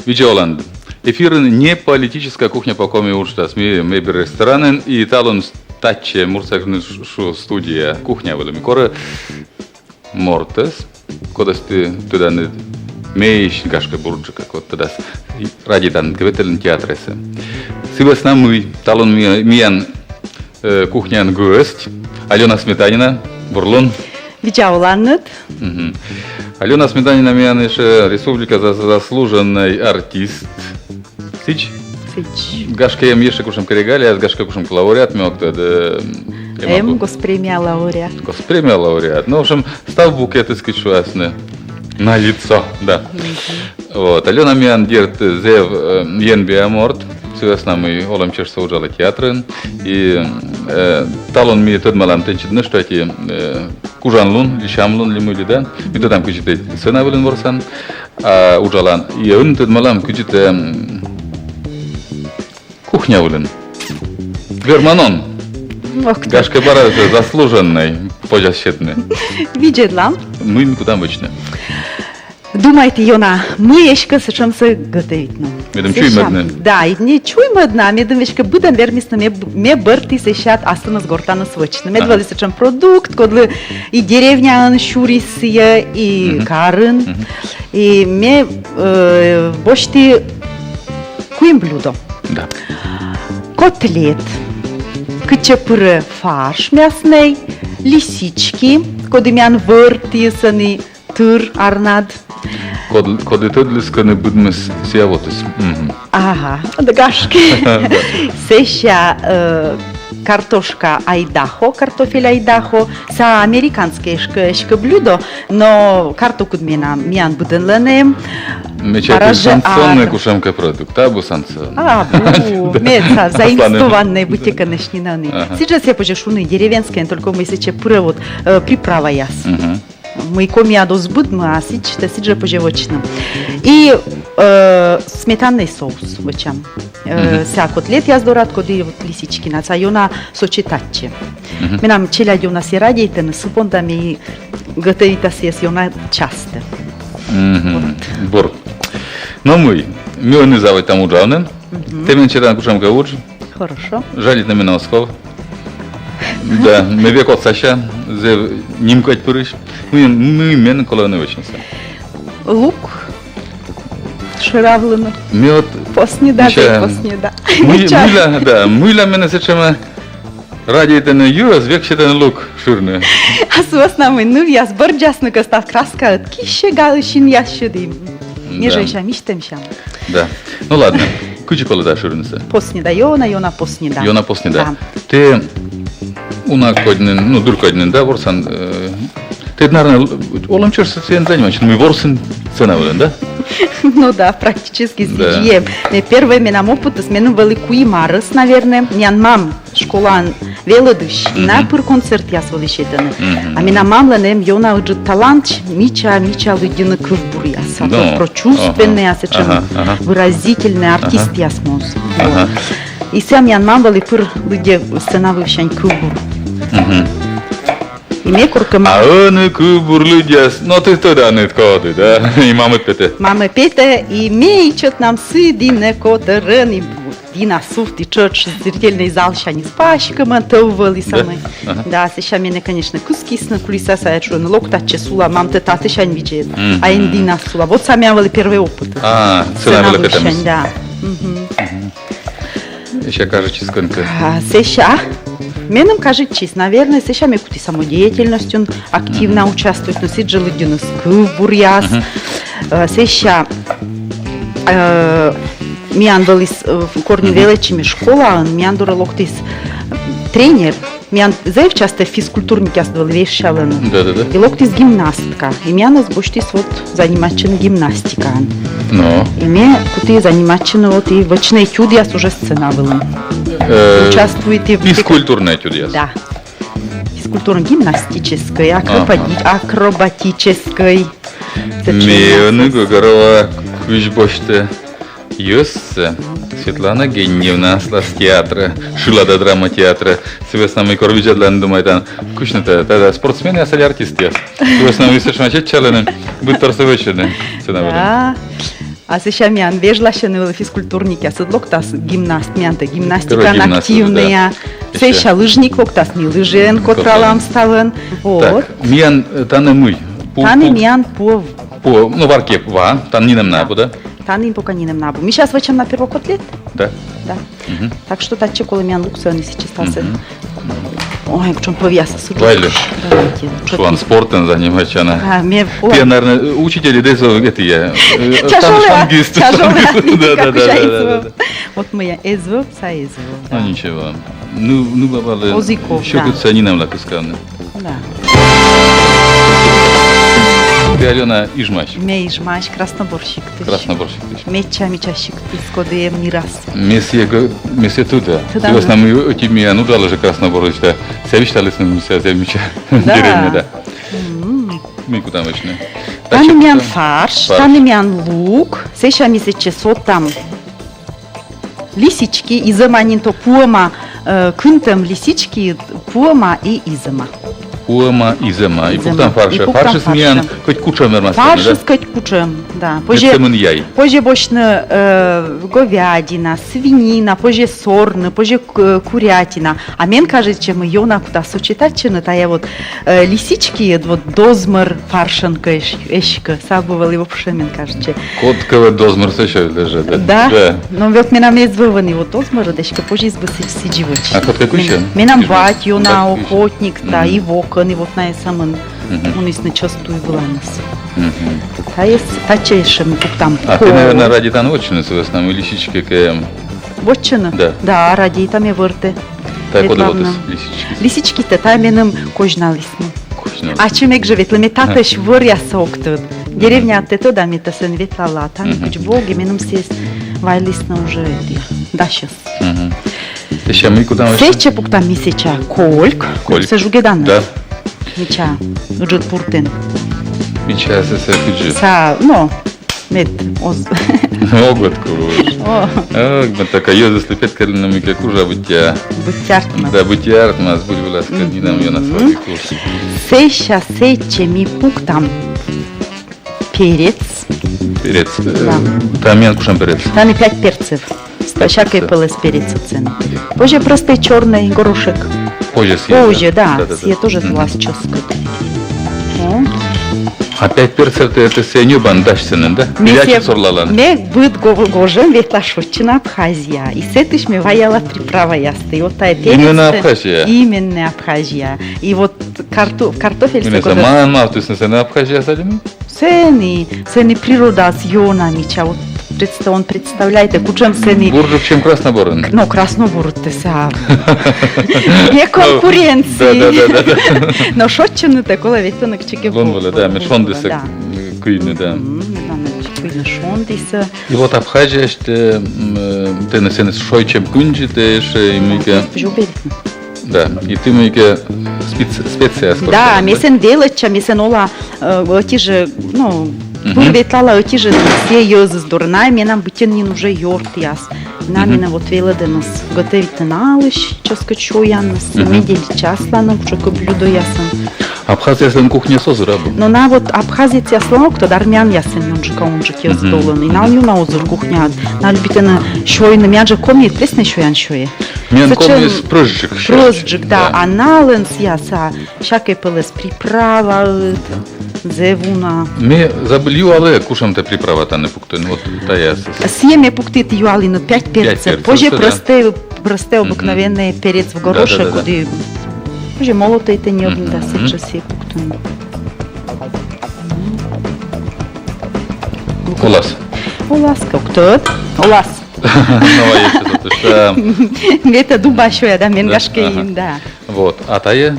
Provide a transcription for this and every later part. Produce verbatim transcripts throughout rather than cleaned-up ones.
Видза оланныд. Эфирын «Неполитическая кухня по-коми» уджтас. Ми, ми берегтім ресторанын, и талун татчӧ, муртса гижны шу-, студияӧ, кухня вылӧ ми кора мортӧс, кодӧс ті тӧданныд меным, гашкӧ, бурджыка, код тӧдас, и радейтанныд кӧ ветлыны театрсӧ. Сы вӧсна мый талун ми-, миян э, кухняын гӧсть Алёна Сметанина. Бур лун. Видза оланныд. Мгм. Алёна Сметанина миян ещӧ республикаса за-, заслуженный артист. Сідз? Сідз. Гашкӧ, эм ещӧ кутшӧмкӧ регалияяс, гашкӧ, кутшӧмкӧ лауреат, ме ог тӧд, э, эм, эм абу. Госпремия лауреат. Госпремия лауреат. Ну, в общем, став букетыс, кыдз шуасны. На лицо, да. Мгм. Вот, Алёна миян, дерт, зэв, э, енбиа морт, сы вӧсна мый олӧм чӧжсӧ уджалӧ театрын. И, э, талун ми тӧдмалам тэнсьыд нӧшта ӧти, э, кужанлун, льӧмалун ли мый ли, да? Ми тӧдам, кыдзи тэ сцена вылын ворсан, а, уджалан. И ӧні тӧдмалам, кыдзи тэ, м, кухня вылын. Верман он. Ок, так. Гашкӧ, бара заслуженный, позяс сетны. Видзӧдлам. Мый ми кутам вӧчны. Думайті, Ёна, мый эськӧ сэтшӧмсӧ готовитны. Медым чуймӧдны. Да, и не чуймӧдны, а медым эськӧ быдӧн вермисны ме, ме бӧрті сэсся асывнас гортаныс вӧчны. Мед вӧлі сэтшӧм продукт, кодлы и деревняын сюрис сійӧ, и карын. И ме, э, босьті куим блюдо. Да. Котлет, кытчӧ пырӧ фарш мяснӧй, лисички, коді миян вӧртіыс ӧні тыр арнад. Код-, коді тӧдліс, кӧні быдмис сійӧ вотыс. Мгм. Ага, да, гашкӧ. Да. Сэсся, э, картошка айдахо, картофель айдахо, сійӧ американскӧй эськӧ, эськӧ блюдо, но картокыд менам, миян быдӧнлӧн эм. Ме чайті, шансонӧй кутшӧмкӧ продукт, абу шансон? Абу, мед сійӧ заинстованнӧй быттьӧкӧ нӧшта нин ӧні. Ага. Сідз жӧ сійӧ позьӧ шуны деревенскӧй, только мый сэтчӧ пырӧ вот, э, приправаяс. Мгм. Мый комиад оз быдмы, а сідз, тэ сідз жӧ позьӧ вӧчны. И, э, сметаннӧй соус вӧчам. Э, сійӧ котлетъяс дорад, коді вот лисички на, сійӧ ёна сочетатчӧ. Мгм. Менам челядь ёна сійӧс радейтӧны, сы понда ме и готовита сійӧс ёна частӧ. Мгм. Вот. Бур. Но мый, ми ӧні заводитам уджавны. Мгм. Тэ меным сетан кутшӧмкӧ удж. Хорошо. Жалитны менӧ оз ков. Да, ме век отсася, зэв нимкодьпырысь. Мый, мый меным колӧ ӧні вӧчнысӧ? Лук шыравлыны. Ме вот... Поснида, да, поснида. Мый-, мыйла, да, мыйла менӧ сэтшӧмӧ радейтӧны йӧз, век сетӧны лук шырны. А сы вӧсна мый нывъяс бӧрддзасны кӧ, став краскаыд киссьӧ галысь, синъяс сьӧдӧ. Ме жӧ сэсся мисьтӧмся. Да. Ну ладно. Кыдзи колӧ да шырнысӧ? Поснида, ёна, ёна поснида. Ёна поснида. Да. Тэ уна кодь нин, ну, дыр кодь нин, да, ворсан, э, тэ, наверно, олӧм чӧж сэтшӧм занимайтчан, мый ворсін сцена вылын, да? Ну да, практически сідз и эм. Ме первой, менам опытыс, меным вӧлі куим арӧс, наверно, миян мам школаын велӧдысь, и на пыр концертъяс вӧлі сетӧны. Мгм. А менам мамлӧн эм ёна ыджыд талантсӧ мича, мича лыддьыны кывбуръяс. А то прочувственнӧй, а сэтшӧм выразительнӧй, артистъяс моз. Ага. Вот. И сійӧ миян мам вӧлі пыр лыддьӧ сцена вывсянь кывбур. Мгм. И ме коркӧ... А ӧні кывбур лыддяс, но тэ тӧдан, коді, да? И мамыд петӧ. Мамӧ петӧ, и ме ичӧтнам сы дінӧ котӧрӧн, и дінас сувті тшӧтш зрительнӧй залсяньыс паськӧмӧн, тӧв вӧлі самӧй. Да? Ага. Да, сэсся менӧ, конечно, кыскисны кулисаса, шуӧны: «Лок татчӧ, сула, мам, тэ татысянь видзӧд». Мгм. А эн дінас сула. Вот сійӧ миян вӧлі первой опыт. А, сцена вылӧ кӧтамыс. Да. Мгм. Мгм. Сэсся кажитчис кӧнкӧ? А, сэсся. Меным кажитчис, наверно, сэсся ме куті самодеятельностьын активнӧ участвуйтны, но сідз жӧ лыддьыныс кывбуръяс. Мгм. Э, сэсся, э, миян вӧліс, э, кор нин велӧдчим ми школаын, миян дорӧ локтіс, э, тренер. Миян зэв частӧ физкультурникъяс вӧлі вежсялӧны. Да, да, да. И локтіс гимнастка. И миянӧс босьтіс вот занимайтчыны гимнастикаӧн. Но. И ме куті занимайтчыны вот и вӧчны этюдъяс уже сцена вылын. Э, участвуйті в... Физкультурнӧй этюдъяс. Да. Физкультурнӧй, гимнастическӧй, акробати-, акробатическӧй. Ме ӧні гӧгӧрвоа, кыдз босьтӧ йӧзсӧ Светлана Генньевна аслас театрӧ, шылада драма театрӧ. Сы вӧсна мый кор видзӧдлан, думайтан, кыдз нӧ тэ, тайӧ спортсменъяс али артистъяс. Сы вӧсна мый сэтшӧм чеччалӧны, быдторсӧ вӧчӧны сцена вылын. Да. А сэсся миян вежласьӧны вӧлі физкультурникъяс, ӧд локтас гимнаст, миян тай гимнастикаын активнӧйӧсь. Сэсся лыжник локтас, ми лыжиӧн котралам ставӧн. Вот. Так, миян, э, тані мый? Пу-, тані пу-, миян пуӧ. Пуӧ, ну, варкӧ ва, тані нинӧм на абу, да? Тані пока нинӧм на абу. Ми сейчас вӧчам на первый котлет. Да. Да. Мгм. Так что татчӧ колӧ миян луксӧ ӧні сэтчӧ ставсӧ. Мгм. Ой, кутшӧм пӧвъясыс. Вайлы. Давайте. Шуан, спортӧн занимайтчана. А, ме, о. Тіян, наверно, учитель эз вӧв, эті, э, штангист. Тяжёлый атлетика. Да, да, да. Вот мый эз вӧв, сійӧ эз вӧв, да. Ну, ничего. Ну, ну, бабалы. Оз и ков, да. Сьӧкыдсӧ нинӧм лӧсьӧдны. Да. Тэ, Алёна, Ижмась. Ме Ижмась, Краснобор сиктысь. Краснобор сиктысь. Мича, мича сиктыс, коді эм нирас. Ме сійӧ г-, ме сійӧ тӧда. Тӧдан. Сы вӧсна мый ӧти миян уджалысь Красноборысь да. Сійӧ висьталіс, мый сійӧ мича деревня, да. Мгм. Мый кутам вӧчны? Тані миян фарш, тані миян лук, сэсся ми сэтчӧ содтам лисички, изӧма нин то, пуӧма, э, кынтӧм лисички, пуӧма и изӧма. Пуӧма, изӧма. И пуктам фаршӧ. И пуктам фаршӧ. Фаршыс миян кӧть кутшӧм вермас лоны, да? Фаршыс кӧть кутшӧм, да. Позьӧ, позьӧ босьтны, э, говядина, свинина, позьӧ сорны, позьӧ к-, курятина. А мен кажитчӧ, мый ёна кутас сочетатчыны тайӧ вот, э, лисички, вот дозмӧр фаршӧн кӧ эсь-, эськӧ. Сійӧ абу вӧлі вообще, мен кажитчӧ. Кодкӧ вӧв дозмӧрсӧ эськӧ лэдзӧ, да? Да. Да. Но вот менам эз вӧв ӧні вот дозмӧр, да эськӧ позис бы сы-, сідзи вӧчны. А кодкӧ кысь? Мен-, менам бать ёна охотник, да, и вокӧн, и вот найӧ сӧмын мунісны чӧс туй выланыс. Мгм. Тайӧс, татчӧ эшӧ ми пуктам. А тэ, наверно, радейтан вотчыны сы вӧсна, мый лисички кӧ эм? Вотчыны? Да. Да, радейта, ме вӧрті. Тайӧ коді вотіс лисичкисӧ? Лисичкисӧ, тайӧ меным козьналісны. Козьналісны. Ачым эг жӧ ветлы, ме татысь вӧръяссӧ ог тӧд. Деревняӧ тэ тӧд, а ме татӧн ветлала, тані кыдз бок, и меным сійӧс вайлісны уже эті дасьӧс. Мгм. Сэсся мый кутам вӧчны? Сэтчӧ пуктам ми сэсся кольк. Кольк. Сійӧ жугӧдан. Да. Мича, ыджыд пуртӧн. Мича сійӧ кыдзи? Сійӧ, но, мед оз. Ог ӧтку. О. Ог, мед такӧ йӧзыслы петкӧдлыны, мыйкӧ кужа быттьӧ. Быттьӧ артмас. Да, быттьӧ артмас, збыль вылас кӧ нинӧм ёна садику. Сэсся сэтчӧ ми пуктам перец. Перец. Да. Э, тані миян кутшӧм перец? Тані пять перцев. Всякӧй пӧлӧс перецыс сэні. Позьӧ простой чёрный горошек. Позьӧ сійӧ, да? Позьӧ, да. Да, да, да. Сійӧ тоже лоас чӧскыд. О. А пять перцев тэ, тэ сійӧ ньӧбан дась сэнӧн, да? Или ачыд сорлалан? Ме быд го-, гожӧм ветла шойччыны Абхазияӧ. И сэтысь ме ваяла приправаястӧ. И вот тайӧ перец. Именно Абхазияӧ? Именно Абхазияӧ. И вот карту-, картофель. Мыйла сійӧ, мам, мавтісны сэнӧн Абхазияӧ садьыны? Сэні, сэні природаыс ёна мича, вот представ-, он представляет, кутшӧм сэні. Бурджык, чем Красноборын. Но Красноборыд тэ сійӧ. Не конкуренция. Да, да, да, да, да. Но шойччыны-то колӧ ветлыны кытчӧкӧ. Лун вылӧ, да, мед шондісӧ кыйны, да. Мгм, да, мед кыйны шондісӧ. И вот Абхазияысь тэ, м, э, тэныд сэні шойччӧм кындзи, тэ эшӧ и мыйкӧ. Да, и тэ мыйкӧ спец-, специяяс корсян. Да, ме сэн велӧдча, ме сэн ола, э, ӧти жӧ, ну, пыр ветлала ӧти жӧ сійӧ йӧзыс дорӧ. Найӧ менам быттьӧ нин уже ёртъяс. Найӧ менӧ вот велӧдӧны готовитны налысь, чӧскыд сёянныс, ме делитча асланым кутшӧмкӧ блюдоясӧн. Абхазъяслӧн кухняыс озыр абу? Но найӧ вот абхазецъяслӧн ог тӧд, армянъяслӧн ёнджыка унджык йӧзыд олӧны. И найӧ ёна озыр кухняын. Найӧ любитӧны сёйны, миян жӧ коми пресный сёян сёйӧ. Миян комиыс прӧстджык. Прӧстджык, да. А налӧн сійӧ, сійӧ всякӧй пӧлӧс приправаыд, зэв уна. Ме забыв юалӧ, кутшӧм тэ приправа тані пуктін, вот тайӧ. Сійӧ ме пукті, юалін, пять перцев. Пять перцев, да. Позьӧ простой, простой обыкновенный перец в горошек, да, да, да, да, коді. Позьӧ молотӧй тэ ньӧбны да сэтчӧ сійӧ пуктны. Олас. Олас кӧ, ог тӧд. Олас. Давай ещё что-то. Мед дуба сёя, да, мен гашкӧ и, да. Вот. А тайӧ?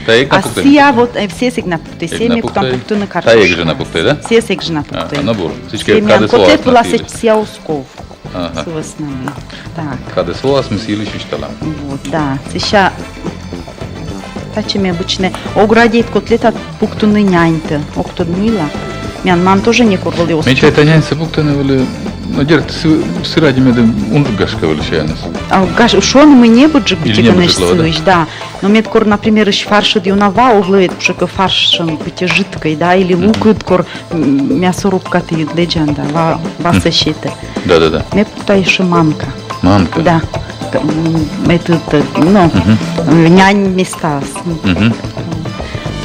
Тайӧ эг на пуктӧй? А сійӧ вот, э, сійӧс эг на пуктӧй. Сійӧс ме кутам пуктыны картошкаӧ. Тайӧ эг жӧ на пуктӧй, да? Сійӧс эг жӧ на пуктӧй. А, ну, бур. Сэтчӧ кадыс воас, сійӧ оз ков. Ага. Сы вӧсна. Так. Кадыс воас, ми сылысь висьталам. Вот, да. Сэсся татчӧ ме обычно ог радейт котлетад пуктыны няньтӧ. Ог тӧд мыйла. Миян мам тоже некор вӧлі оз пукты. Ме чайта, няньсӧ пуктӧны вӧлі, но дерт сы-, сы радейтӧ медым унджык, гашкӧ, вӧлі сёяныс. А, гаш-, шуӧны, мый небыджык быттьӧкӧ нӧ сылысь, да. Но мед кор, например, ещё фаршыд ёна ва овлӧ, кутшӧмкӧ фаршын быттьӧ жидкӧй, да, или лукыд, кор м, мясорубкатыд лэдзан да, ва, васӧ сетӧ. Да, да, да. Ме пукта ещё манка. Манка. Да. К-, м, это, это, ну, э, нянь местаас.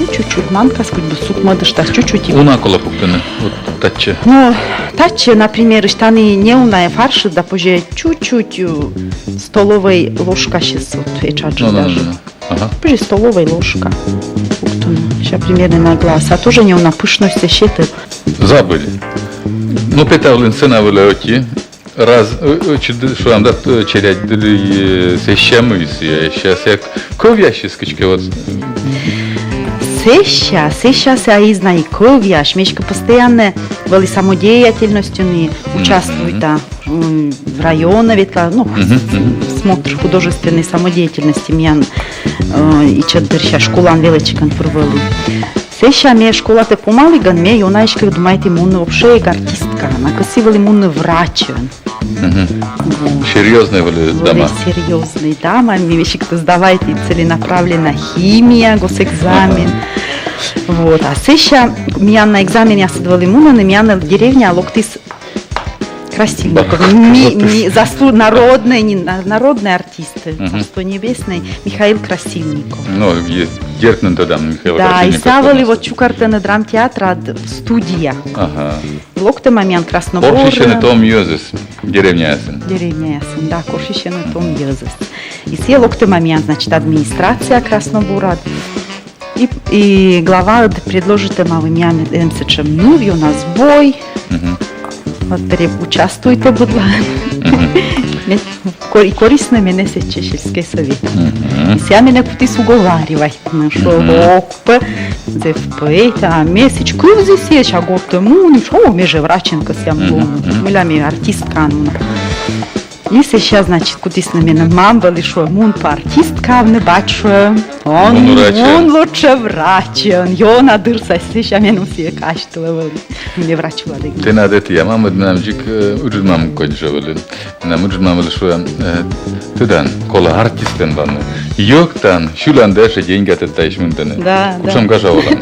Ну, чуть-чуть манкас, хоть бы суп мӧдыштас, чуть-чуть. И уна колӧ пуктыны, вот татчӧ. Ну, татчӧ, например, ещё тані неуна фаршыд да, позьӧ чуть-чуть, э, столовой ложкасьыс вот этшаджык даже. Ага. Пусть столовой ложка. Пуктыны. Ща примерно на глаз. А тоже неуна пышносьсӧ сетӧ. Забыли. Ну, петавлін сцена вылӧ ӧти. Раз, э, э, чуд-, шуам да, э, челядьдылы, э, сэсся мый сійӧ, сэсся кӧвъясьыс кыдзкӧ вот. Сэсся, сэсся сійӧ эз на и кӧвъясь, ме эськӧ постоянно вӧлі самодеятельностьын и участвуйта. М, в районӧ ветла, ну, смотр художественной самодеятельности миян, э, ичӧт дырся школаын велӧдчигӧн пыр вӧлі. Сэсся ме школатӧ помалігӧн, ме ёна эськӧ думайті мунны вообще артисткаӧн, а кӧсйи вӧлі мунны врачӧн. Вот. Серьёзнӧй вӧлі дама. Серьёзнӧй дама, ме весиг сдавайті целенаправленно химия, госэкзамен. Вот. А сэсся миян на экзаменъясыд вӧлі мунӧны, миян деревняӧ локтіс Красильников. Ми-, ми-, заслу-, народный, не, на-, народный артист, Царство Небесное, Михаил Красильников. Ну, есть, дерт нин тӧдам Михаила Красильникова. Да, и сійӧ вӧлі вот чукӧртӧны драмтеатрад студия. Ага. Локтӧма миян Краснобор. Корсьысьӧны том йӧзыс деревняясын. Деревняясын, да, корсьысьӧны том йӧзыс. И сійӧ локтӧма миян, значит, администрация Красноборад. И, и главаыд предложитӧма вӧлі миян эм сэтшӧм ныв, ёна збой. Вот пере-, участвуйтӧ, быдлаӧ. Ме-, кор-, и корисны менӧ сэтчӧ сельскӧй совет. И сійӧ менӧ кутіс уговаривайтны, шуӧ, ок пӧ, зэв пӧ, а ме сідз кывзі сійӧс, а гортӧ муні, шуӧ, о, ме жӧ врачӧн кӧсъя мунны. Мыйла ме артисткаӧн муна. И сэсся, значит, кутісны менӧ, мам вӧлі шуӧ, мун пӧ артисткаӧн, бать шуӧ, он, мун лучше врачӧн. Ёна дырсӧ сэсся меным сійӧ казьтылӧ вӧлі. Ме врач вылад эг. Тэнад ӧтія мамыд менам дзик, э, ыджыд мам кодь жӧ вӧлі. Менам ыджыд мам вӧлі шуӧ, э, тӧдан, колӧ артистӧн ванны. Йӧктан, сьылан да ещӧ деньгатӧ таысь мынтӧны. Да, да. Кутшӧм гажа олан.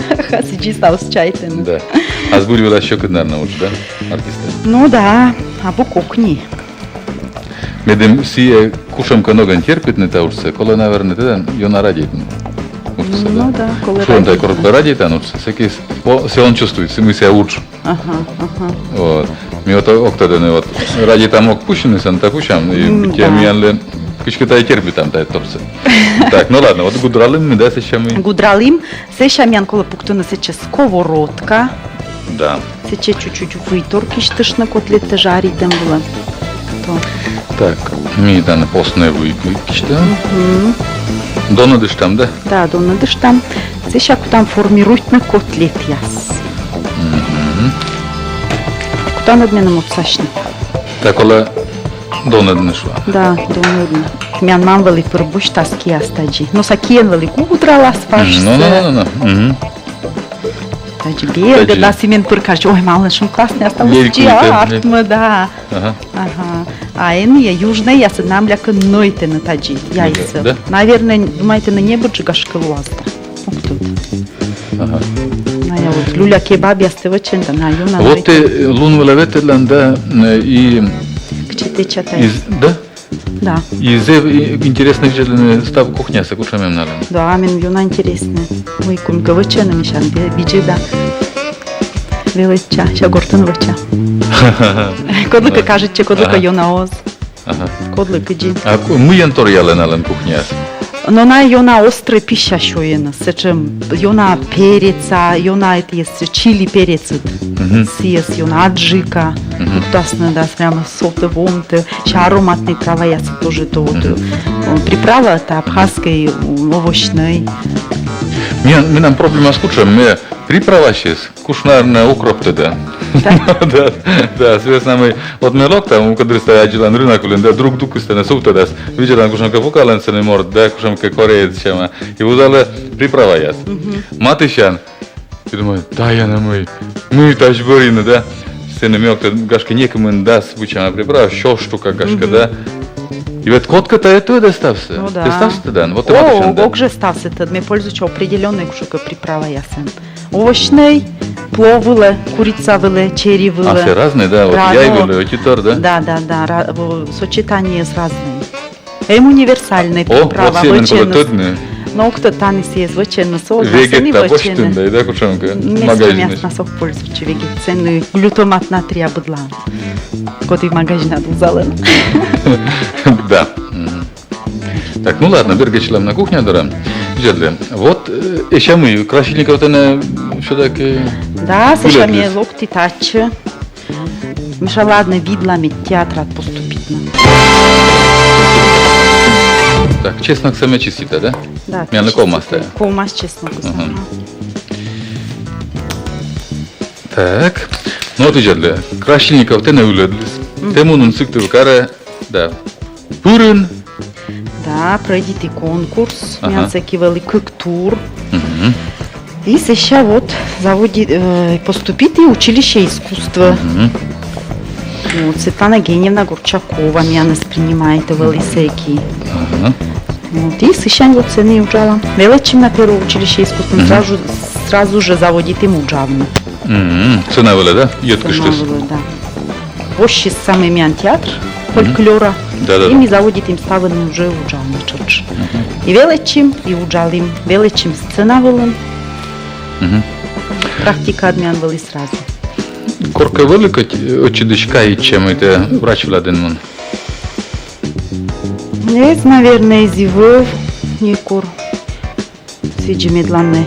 Сідзи ставыс чайтӧны. Да. А збыль вылас сьӧкыд, наверно, удж, да? Артистӧн. Ну да, абу кокни. Медым сійӧ кутшӧмкӧ ногӧн терпитны та уджсӧ, колӧ, наверно, тӧдан, ёна радейтны. Уджсӧ, да? Ну да, колӧ радейтны. Шуӧны тай, кор радейтан уджсӧ, сэки с-, о, сійӧ он чувствуйтчы, мый сійӧ удж. Ага, ага. Вот. Ми вот ог тӧдӧны, вот, радейтам ог пусьыны, сэн та пусям, и тем миянлы кыдзкӧ тай терпитам тай топсӧ. Так, ну ладно, вот гудралім ми, да, сэсся ми. Гудралім, сэсся миян колӧ пуктыны сэтчӧ сковородка. Да. Сэтчӧ чуть-чуть вый тор кисьтыштны котлетӧ жаритӧм вылӧ. То. Так, ми тані постнӧй вый, вый кисьтам. Мгм. Донӧдыштам, да? Да, донӧдыштам. Сэсся кутам формируйтны котлетъяс. Мгм. Кутан ӧд меным отсасьны. Так, колӧ донӧдны, шуа. Да, донӧдны. Миян мам вӧлі пыр босьтас киас тадзи. Но сійӧ киӧн вӧлі гудралас важсӧ. Ну, ну, ну, ну. Мгм. Тадзи бергӧдас, и мен пыр кажитчӧ, ой, мамлӧн шуам, класснӧй, а ставыс артмӧ, да. Ага. Ага. А ӧні южнӧйясыд намляк нӧйтӧны тадзи яйсӧ. Да? Наверно, думайтӧны, небыдджык, гашкӧ, лоас да. Ог тӧд. Ага. Ная вот люля-кебабъястӧ вӧчан да, на ёна нӧйтӧны. Вот тэ, э, лун вылӧ ветлӧдлан да, э, и... Кыдзи тэча тай. Да? Да. И зэв, и, интереснӧ видзӧдлыны став кухнясӧ, кутшӧм эм налӧн. Да, мен ёна интереснӧ. Мый кӧ вӧчӧны, мися, ви-, видзӧда. Велӧдча, сэсся гортын вӧча. Кодлыкӧ кажитчӧ, кодлыкӧ ёна оз. Ага. Кодлы кыдзи. А ку-, мыйӧн торъялӧ налӧн кухняыс? Но на ёна острӧй пища сёйӧны, сэтшӧм ёна переца, ёна этійӧс, чили перецыд. Мгм. Сійӧс ёна, аджика. Мгм. Кутасны да прямо сотӧ-вомтӧ, сэсся ароматнӧй траваясыд тоже то вот, э, приправа, это абхазскӧй, м, овощнӧй. Ме-, менам проблемаыс кутшӧм, ме приправасьыс кутшӧм, наверно, укроптӧ да. Да? Да, да, сы вӧсна мый, вот ме локта, мукӧддырйи аддзылан рынок вылын да, друг дукыс тэнӧ сувтӧдас. Видзӧдан, кутшӧмкӧ пукалӧн сэні морт да, кутшӧмкӧ кореец сяма. И вузалӧ приправаяс. Мгм. Матыстчан, и думайта, тайӧ нӧ мый, мый тадз бӧрйыны, да? Сэні ме локта, гашкӧ, некымын дас вӧчӧма приправа, сё штука, гашкӧ, да? И вот кодкӧ тайӧ тӧдӧ ставсӧ. Ну да. Тэ ставсӧ тӧдан. Вот тэ матыстчан, да? Ог жӧ ставсӧ тӧд, ме пользуйтча определённӧй кутшӧмкӧ приправаясӧн. Овощнӧй, плов вылӧ, курица вылӧ, чери вылӧ. А, сійӧ разнӧй, да? Вот яй вылӧ ӧтитор, да? Да, да, да, ра-, во-, сочетаниеыс разнӧй. Эм универсальнӧй приправа, вот сійӧ мен колӧ тӧдны. Но ог тӧд, тані сійӧс вӧчӧны, со да, сэні вӧчӧны. Вегет да, босьтны да, да, кутшӧмкӧ магазинын. Ме ставнас ог пользуйтчы вегет, сэні глютамат натрия быдлаӧ. Коді магазинад вузалӧны. Да. Мгм. Так, ну ладно, бергӧдчылам на кухня дорӧ. Видзӧдлы. Вот, э, сэсся мый, Красильников тэнӧ всё-таки... Да, сэсся ме локті татчӧ. Мися, ладнӧ, видла мед театрад поступитны. Так, чесноксӧ ме чистита, да? Да, миянлы ковмас тайӧ. Ковмас чеснокыс. Ага. Так. Ну вот, видзӧдлы. Красильников тэнӧ ылӧдліс. Мгм. Тэ мунін Сыктывкарӧ, да. Пырин. Да, пройдиті конкурс. Ага. Миян сэки вӧлі кык тур. Мгм. И сэсся вот заводи-, э, поступиті училище искусств. Мгм. Вот, Светлана Геньевна Горчакова миянӧс принимайтӧ вӧлі сэки. Ага. Вот, и сысянь вот сэні уджалам. Велӧдчим на первой училище искусств, мгм, сразу, сразу жӧ заводитім уджавны. Мгм. Сцена вылӧ, да? Йӧткыштіс. Сцена вылӧ, да. Воссис самӧй миян театр фольклора. Да, да, да. И ми заводитім ставным уже уджавны тшӧтш. Мгм. И велӧдчим, и уджалім. Велӧдчим сцена вылын. Мгм. Практикаад миян вӧлі сразу. Коркӧ вӧлі кӧть ӧтчыдысь каитчӧм, мый тэ врач вылад эн мун? Эз, наверно, эз и вӧв некор. Сідзи медлӧн.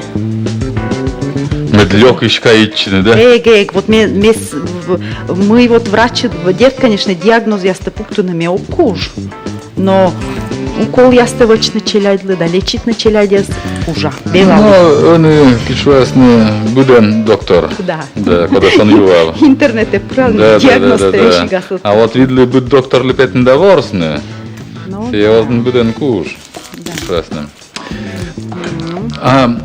Мед лёкысь каитчыны, да? Эг, эг, вот ме, ме с-, в-, мый вот врач, дерт, конечно, диагнозъястӧ пуктыны ме ог куж, но уколъястӧ вӧчны челядьлы да лечитны челядьӧс кужа. Велалӧ. Но ӧні, кыдз шуасны, быдӧн доктор. Да. Да, кодӧс он юал. Интернетӧ пыралӧ, да, да, диагнозтӧ, да, да, да, весиг асылтӧ. А вот видлы быд докторлы петны да ворсны. Ну, сійӧ да. Оз нин быдӧн куж. Да. Кыдз шуасны. А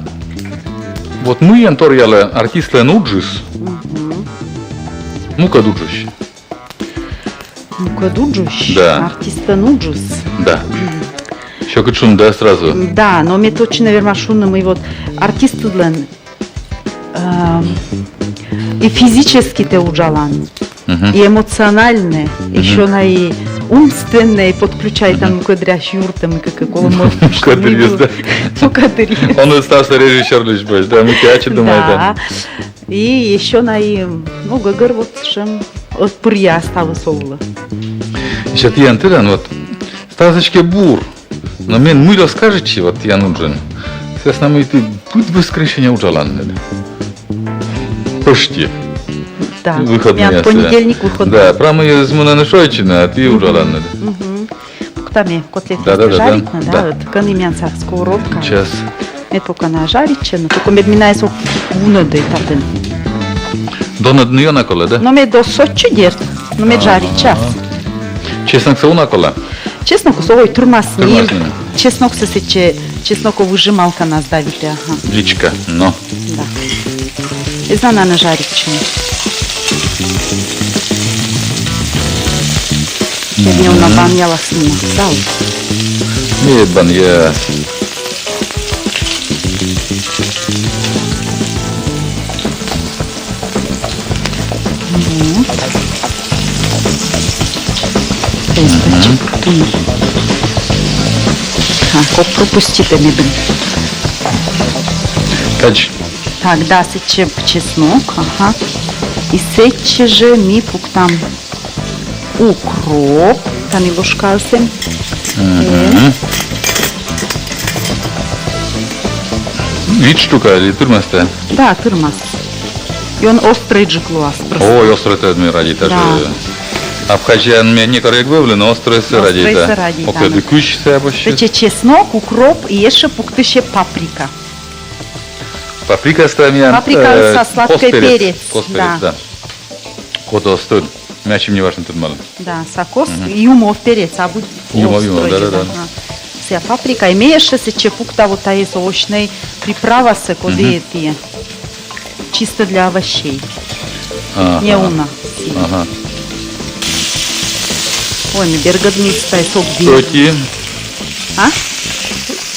вот мыйӧн торъялӧ артистлӧн уджыс? Мгм. Мукӧд уджысь. Мукӧд уджысь? Да. Артистлӧн уджыс? Да. Сё кыдз шуны да сразу. Да, но ме точно верма шуны, мый вот артистлӧн, эм, и физически тэ уджалан. Мгм. И эмоциональнӧй, мгм, ещё на и умственнӧй подключайтан, мгм, мукӧддырйи юртӧ, мый кӧ, кӧ, колӧ мӧвпыштны. Мукӧддырйи, да. Мукӧддырйи. Ӧні ставсӧ режиссёрлысь босьт, да, мый кӧ ачыд думайтан. Да. И ещё на и, ну, гӧгӧр вот сэтшӧм ӧтпырйӧ ставыс овлӧ. Ещё тіян тӧдан, вот, ставыс эськӧ бур. Но мен мыйла кажитчӧ, вот тіян уджын. Сы вӧсна мый ті быд воскресенье уджаланныд. Почти. Да. Выходнӧйясӧ. Миян понедельник, выходнӧй. Да, прамӧйыс мунӧны шойччыны, а ті уджаланныд. Мгм. Пукта ме котлетъястӧ жаритны, да, да, да. Вот кӧні миян сійӧ сковородка. Сейчас. Ме пока на жаритчӧ, но только мед менам эз вунӧдӧй татӧн. Донӧдны ёна колӧ, да? Но мед оз сотчы, дерт, но мед жаритчас. Ага. Чесноксӧ уна колӧ? Чесноксӧ, ой, тырмас нин. Тырмас нин. Чесноксӧ сэтчӧ, чесноквыжималканас давитӧ, ага. Личкӧ, но. Да. Эз на на жаритчыны. Мгм. Ме уна банъялас нин. Да. Нет, банъя. Вот. Мгм. Так, ог пропуститӧ медым. Тач. Так, да, сэтчӧ чеснок, ага. И сэтчӧ жӧ ми пуктам укроп, тані ложкаыс эм. Мгм. Вит штука али тырмас тайӧ? Да, тырмас. И он острӧйджык лоас просто. Ой, острӧйтӧ ме радейта. Да. Абхазияын ме некор эг вӧвлы, но острӧйсӧ радейта. Острӧйсӧ радейта. Ог тӧд, кыдз сійӧ вообще. Сэтчӧ чеснок, укроп и ещӧ пуктысьӧ паприка. Паприка — сэтшӧм миян, паприка, э, со сладкӧй перец. Кос перец, да. Кодӧс тӧд, ме ачым неважно тӧдмалі. Да, со кос, мгм, юмов перец, абу острӧй, юмов, юмов, да, да, да. Ага. Сійӧ паприка, и ме ещӧ сэтчӧ пукта вот тайӧс овощнӧй приправасӧ, коді, мгм, эти, чисто для овощей. Ага. Не уна. Ага. Ой, ме бергӧдмис тай сок дыр. Ӧти. А?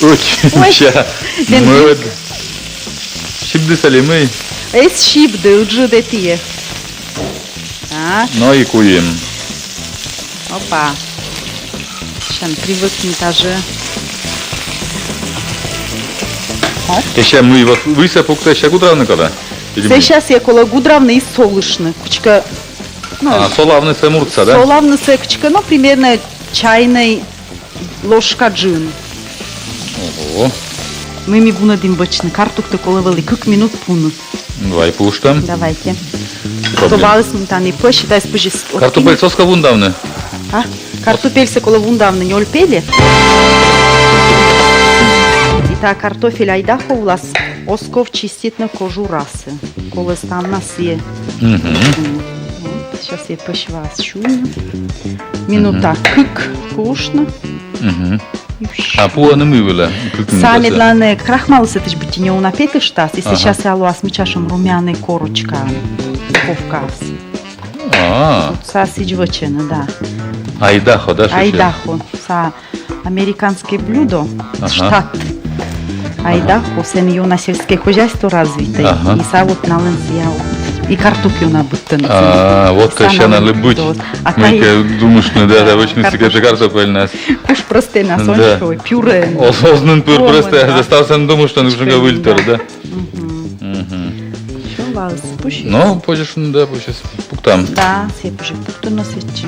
Ӧти. Ой. Ща. Мӧд. Сибдіс али мый? Эз сибды, ыджыд эті. Так. Но и куим. Опа. Сейчас привыкнет даже. Оп. И ща мый вот висьӧ пукта, ща гудравны колӧ? Или мый? Сейчас я колӧ гудравны и солыштны. Кучка. Ну, а, солавны сійӧ муртса, да? Солавны сійӧ кучка, ну, примерно чайнӧй ложка джын. Ого. Мый ми вунӧдім вӧчны, картуктӧ колӧ вӧлі кык минут пуны. Давай пуштам. Давайте. Пробуем. Тобаыс мун тані пӧсь, да, пӧсь. Картупельсӧ оз кӧ вундавны? А? Картупельсӧ колӧ вундавны нёль пельӧ. И та картофель айдахо вылас оз ков чиститны кожурасӧ. Колӧ ставнас сійӧ. Мгм. Сейчас я пӧсь вылас сюю. Минута кык куштны. Мгм. А пуӧны мый вылӧ? Кык минута. Сійӧ медлӧн крахмалыс сэтысь быттьӧ неуна петыштас, и сейчас сійӧ лоас мичашӧм румяный корочка духовкаас. А. Вот сійӧ сідз вӧчӧны, да. Айдахо, да, шуӧ? Айдахо. Сійӧ американское блюдо, ага, штат. Айдахо, сэн ёна сельское хозяйство развитое. Ага. И сійӧ вот налӧн сійӧ вот. И картук ёна быдтӧны. А, вот кӧ сійӧ налы быть. А мыйкӧ думыштны, да, да, вӧчны сыкӧд картопельнас. Куш прӧстӧйнас, он шуӧ, пюре. Оз, оз нин пыр прӧстӧй, а ставсӧ думыштны, кутшӧмкӧ выльтор, да? Мгм. Мгм. Ещё вылас пусть. Ну, позже, ну да, позже пуктам. Да, сійӧ позже пуктам, но сэтчӧ.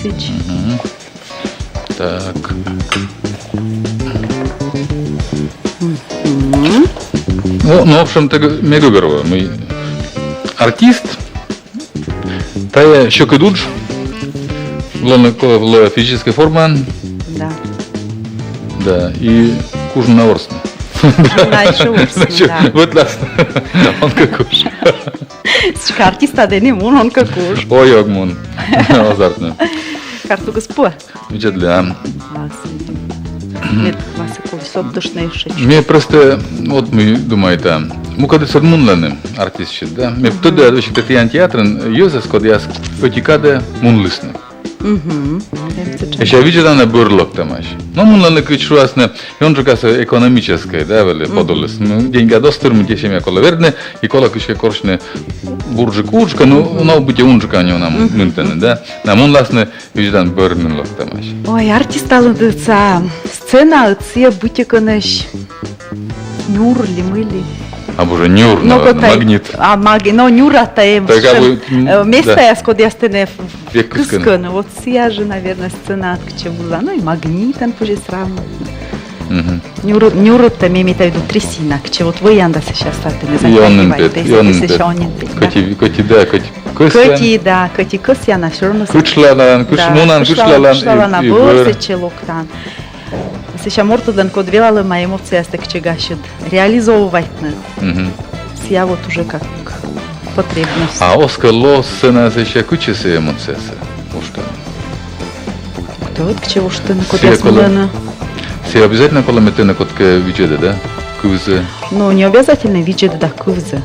Сэтчӧ. Мгм. Так. Мгм. Ну, ну, в общем-то, г-, ме гӧгӧрвоа, мый артист, тайӧ сьӧкыд удж, главнӧй, колӧ физическӧй формаӧн. Да. Да, и кужӧн на ворсны. Да, ещё ворсны, да. Вӧтласны. Он кӧ куж. Сідзкӧ, артистад эні мун, он кӧ куж. Ой, ог мун. Азартнӧ. Картугыс пуӧ. Видзӧдлам. Класс. Мед класс колӧ содтыштны ещӧ. Ме просто, вот ме думайта, мукӧдыс ӧд мунлӧны артистсьыд, да? Ме тӧда, вообще, тіян театрын йӧзыс, кодъяс ӧти кадӧ мунлісны. Мгм. Эшшӧ видзӧдан, на бӧр локтӧмаӧсь. Но мунлӧны, кыдз шуасны, ёнджыкасӧ экономическӧй, да, вӧлі подулыс. Ну, деньгад оз тырмы, семья колӧ вердны, и колӧ кыдзкӧ корсьны бурджык, унджык, ну, но быттьӧ унджыка неуна мынтӧны, да. На мунласны, видзӧдан, бӧр нин локтӧмаӧсь. Ой, артисталыд сцена, сійӧ быттьӧкӧ нӧшта нюр ли мый ли. А, боже, нюр, наверное, магнит. А, маги-, но нюр — это, эм, местаяс, кодъяс тэнӧ кыскӧны. Вот сійӧ жӧ, наверное, сцена, кытчӧ мунла. Ну и магнитӧн позьӧ сравнитны. Мгм. Нюр, нюр — это, ме имею в виду, трясина, кытчӧ вот вӧян да сейчас тэнӧ затягивает, он нин пет, он нин пет. Кӧть и, кӧть и, да, кӧть и кӧсъян. Кӧть и, да, кӧть и кӧсъян, а всё равно. Кытшлалан, кытш-, да, мунан, кытшлалан, кытшлалан, и, а и бӧр сэтчӧ локтан. Сэсся мортыдлӧн, код велалӧма эмоцияястӧ кытчӧкӧ ещӧ реализовывайтны. Мгм. Сійӧ вот уже как потребность. А оз кӧ ло сценаын, сэсся кытчӧ сійӧ эмоциясӧ воштӧны? Кытчӧ воштӧны, кодъяс мунӧны. Сійӧ обязательно колӧ, мед тэнӧ кодкӧ видзӧдӧ да кывзӧ? Ну, не обязательно видзӧдӧ да кывзӧ.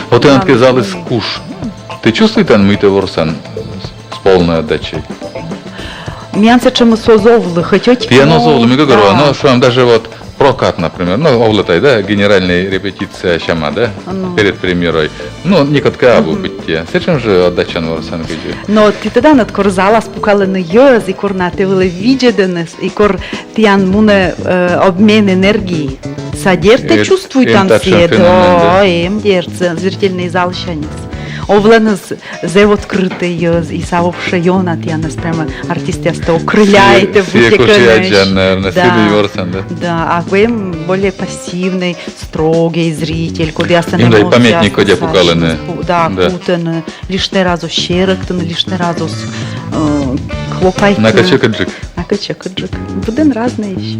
Вот тэнад кӧ залыс куш. Тэ чувствуйтан, мый тэ ворсан с полной отдачей? Миян сэтшӧмыс оз овлы, хоть ӧтик. Миян оз овлы, ме гӧгӧрвоа, но, шуам, даже вот прокат, например, ну, овлӧ тай, да, генеральнӧй репетиция сяма, да, перед премьерой. Ну, некод кӧ абу быттьӧ. Сэтшӧм жӧ отдачаӧн ворсан кыдзи. Но тэ тӧдан, кор залас пукалӧны йӧз, и кор найӧ тэ вылӧ видзӧдӧны, и кор тіян мунӧ, э, обмен энергией. Сійӧ дерт тэ чувствуйтан сійӧ, да, эм дерт, зрительнӧй залсяньыс. Овлӧны зэв открытӧй йӧз, и сійӧ вообще ёна тіянӧс прямо артистъястӧ окрыляет, сійӧ, сійӧ кӧсъя аддзан, наверное, да. Сійӧ ворсан, да? Да, а эм более пассивнӧй, строгӧй зритель, кодъяслӧн эмоцияс, памятник, кодь пукалӧны. Да, кутӧны, лишнӧй раз оз серӧктыны, лишнӧй раз оз, э, хлопайтны. Накӧд сьӧкыдджык. Накӧд сьӧкыдджык. Быдӧн разнӧйӧсь.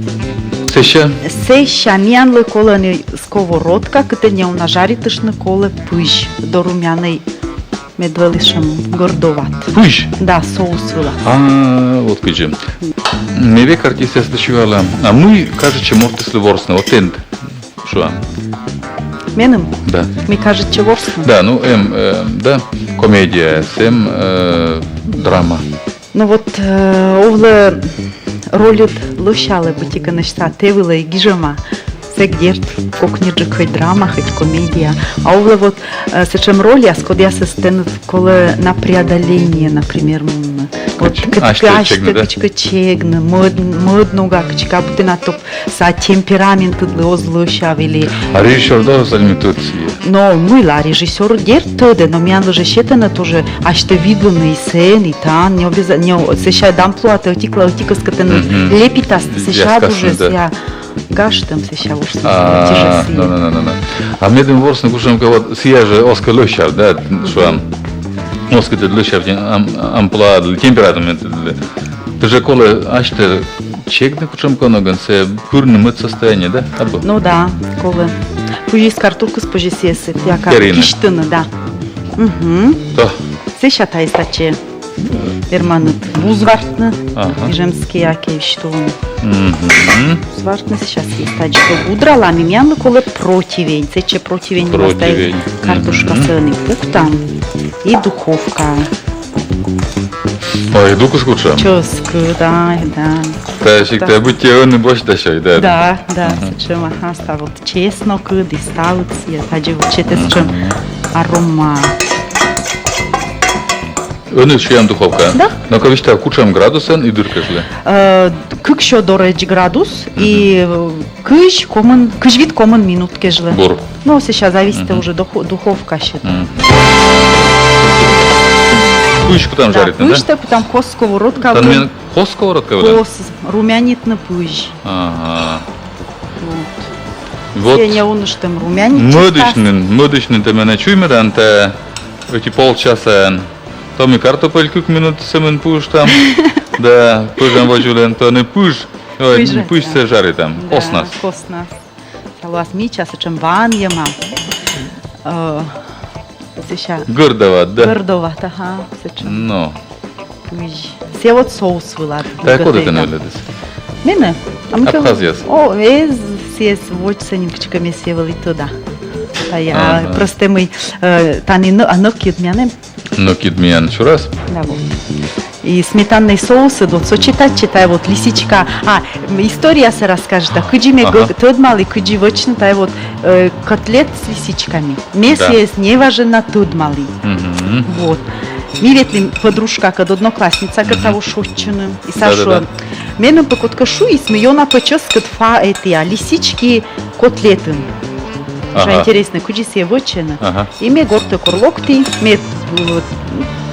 Сэсся? Сэсся миянлы колӧ нин сковородка, кытӧн неуна жаритыштны колӧ пызь, дорумянӧй, мед вӧлі сэтшӧм гордоват. Пызь? Да, соус вылас. А, вот кыдзи. Ме век артистъяслысь юала: а мый кажитчӧ мортыслы ворсны, вот тэныд, шуам? Меным? Да. Мый кажитчӧ ворсны? Да, ну, эм, э, да, комедия, эм, э, драма. Ну вот, э, овлӧ рольыд лӧсялӧ быттьӧкӧ нӧшта, тэ вылӧ и гижӧма. Сэк, дерт, кокниджык, хоть драма, хоть комедия. А овлӧ вот, э, сэтшӧм рольяс, кодъясӧс тэныд колӧ на преодоление, например, мунны. Вот кыдзкӧ асьтӧ чегны, да? Кыдзкӧ чегны, мӧд, мӧд нога кыдзкӧ, абу тэнад топ са темпераментыдлы оз лӧсяв или... А режиссёр дорӧ садьми тӧдсьӧ? Но мыйла, режиссёр, дерт, тӧдӧ, но миянлы жӧ сетӧны тоже асьтӧ видлыны и сэн, и тан, не обязательно, не о-, сэсся амплуатӧ ӧтикла ӧтикӧс кӧ тэныд лепитас, сэсся абу жӧ, да. Сэсся гажтӧм, сэсся ворсны. А, да, да, да, да. А медым ворсны кутшӧмкӧ, вот сійӧ жӧ оз кӧ лӧсяв, да, шуам. Оз кӧ тӧд лӧсяв ам-, амплуатыдлы, темпераментыдлы. Тэ жӧ колӧ асьтӧ чегны кутшӧмкӧ ногӧн, сійӧ пырны мӧд состояние, да? Абу? Ну да, колӧ. Пызьыс, картошкаыс позьӧ сійӧс, яка, кисьтыны, да. Мгм. То. Сэсся тайӧс татчӧ верманныд вузвартны, ижемскӧй, яке висьталӧны. Мгм. Вузвартны, сэсся сійӧс тадзи гудралам, и миянлы колӧ противень. Сэтчӧ противень, противень. Картошкасӧ ӧні пуктам. И духовка. Ой, дукыс кутшӧм. Чӧскыд, да, да. Тайӧ сиктӧ быттьӧ ӧні босьтасьӧй, да? Да, да, сэтшӧм, ага, став вот чеснокыд и ставыс, и тадзи вот сэтшӧм аромат. Ӧні сюям духовкаӧ. Да. Но-ка висьтав, кутшӧм градусӧн и дыр кежлӧ? Э, кыксё дорӧдз градус, и, э, кызь комын, кызь вит комын минут кежлӧ. Бур. Но сэсся зависит уже духо-, духовкасьыд. Мгм. Пызь кутам жаритны, да? Пызьтӧ кутам кос сковородка вылын. Кос сковородка вылын? Кос, румянитны пызь. Ага. Вот. Вот. Сійӧ неуныштӧм румянитчис. Мӧдысь нин, мӧдысь нин тэ менӧ чуймӧдан, тэ эти полчасаӧн. То ми картопель кык минут сӧмын пуыштам. Да, пызьӧм водзӧ улын, то ӧні пызь, ой, пызьсӧ жаритам. Да, коснас. Коснас. Тайӧ лоас мича, сэтшӧм ваанйӧма. Э, сэсся. Гордоват, да? Гордоват, ага, сэтшӧм. Ну. Пызь. Сійӧ вот соус вылад. Тайӧ коді тэнӧ велӧдіс? Менӧ? А мыйкӧ... Абхазияс? О, эз, сійӧс водзсӧ нин кыдзкӧ ме сійӧ вылӧ и тӧда. Тайӧ, а, просто мый, э, тані нӧ-, а нӧкйыд миян эм. Нӧкйыд миян сюрас. Да, вот. И сметанный соусыд, вот, сочетать, читай, вот, лисичка. А, м, историясӧ расскажет, а кыдзи ме г-, тӧдмалі, кыдзи вӧчны тайӧ вот, э, котлет с лисичками. Ме сійӧс неважӧн на тӧдмалі. Мгм. Вот. Ми ветлім подружкакӧд, одноклассницакӧд таво шойччыны. И Саша, да, да, да, меным пӧ кодкӧ шуис, мый ёна пӧ чӧскыд фа-, эти, а, лисички котлетын. Ага. Интереснӧ, кыдзи сійӧ вӧчӧны. Ага. И ме гортӧ кор локті, ме, вот,